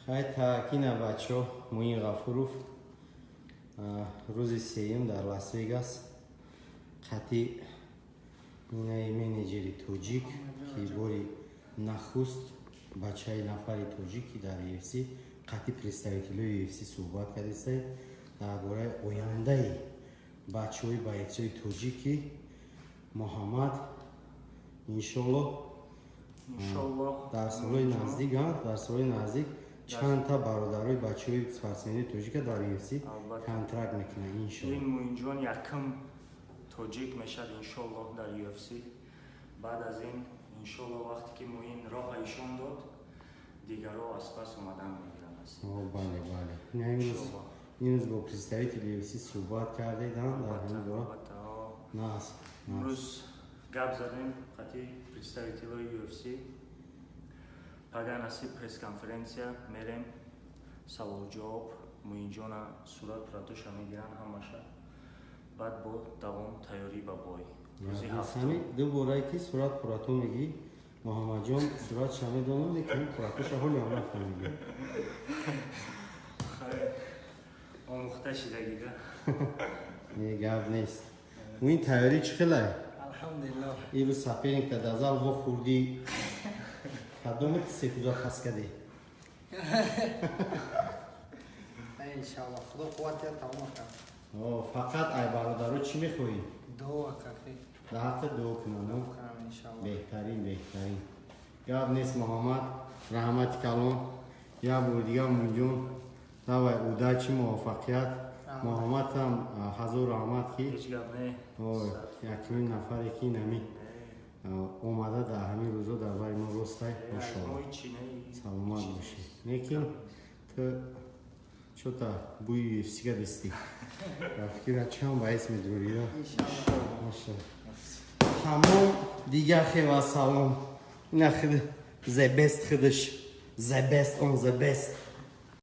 Хай, таакина, бачо, Муин Ғафуров рӯзи сеюм дар Лас Вегас қати инаи менеҷери тоҷик, ки бори нахуст бачаи нафари тоҷик, ки дар UFC қати представителҳои UFC суҳбат кардистаем дар бораи ояндаи бачаҳои боецҳои тоҷики Муҳаммад, иншоллоҳ. Иншоллоҳ. Дар солҳои наздик, дар солҳои наздик чандта бародарои бачаҳои спортсмени тоҷика дар UFC контракт мекунанд, иншоллоҳ. Ин Муинҷон якум тоҷик мешавад, иншоллоҳ, дар UFC. Баъд аз ин, иншоллоҳ, вақте ки Муин роҳа ишон дод, дигарро аз пас омадан мегиранд. Бале, имрӯз бо представители UFC суҳбат кардед дар ҳамин бора? Нас. Имрӯз гап задем қати представителҳои UFC. Пага насиб пресс-конференсия мерем, саволҷавоб, Муинҷона сурат пуратоша мегиранд ҳамаша. Баъд бо давом тайёрӣ ба бой. Ду борае ки сурат пурату мегӣ, Муҳаммадҷон, суратша медонам, лекин пуратуша ҳоли ҳам нафаҳмидем. Омӯхта шидагида. Не, гап нест. Муин, тайёрӣ чӣ хелай? Алҳамдулиллоҳ. Ирӯз соперникта дар зал вохӯрдӣ, кадоме секуза пас кардӣ? Иншаллоҳ, Худо қувват диҳад, тамом кард. Фақат ай бародаро чӣ мехоҳӣ? Дуо каки. Дар ҳаққи дуо кунам. Кунам, иншаллоҳ. Беҳтарин, беҳтарин, гап нест. Муҳаммад, раҳмати калон як бор дига. Муинҷон, давай, удачи, муваффақият. Муҳаммадам ҳазор раҳмат, ки якумин нафаре ки нами омада дар ҳамин рӯзо дар бари мо ростай. Машоалло, саломат бошӣ. Лекин ту чота бӯи UFC дистӣ, ба фикра чанд баис медурӣ. Тамом, дигар хева, салом. Ина хид the best, хидиш the best on the best.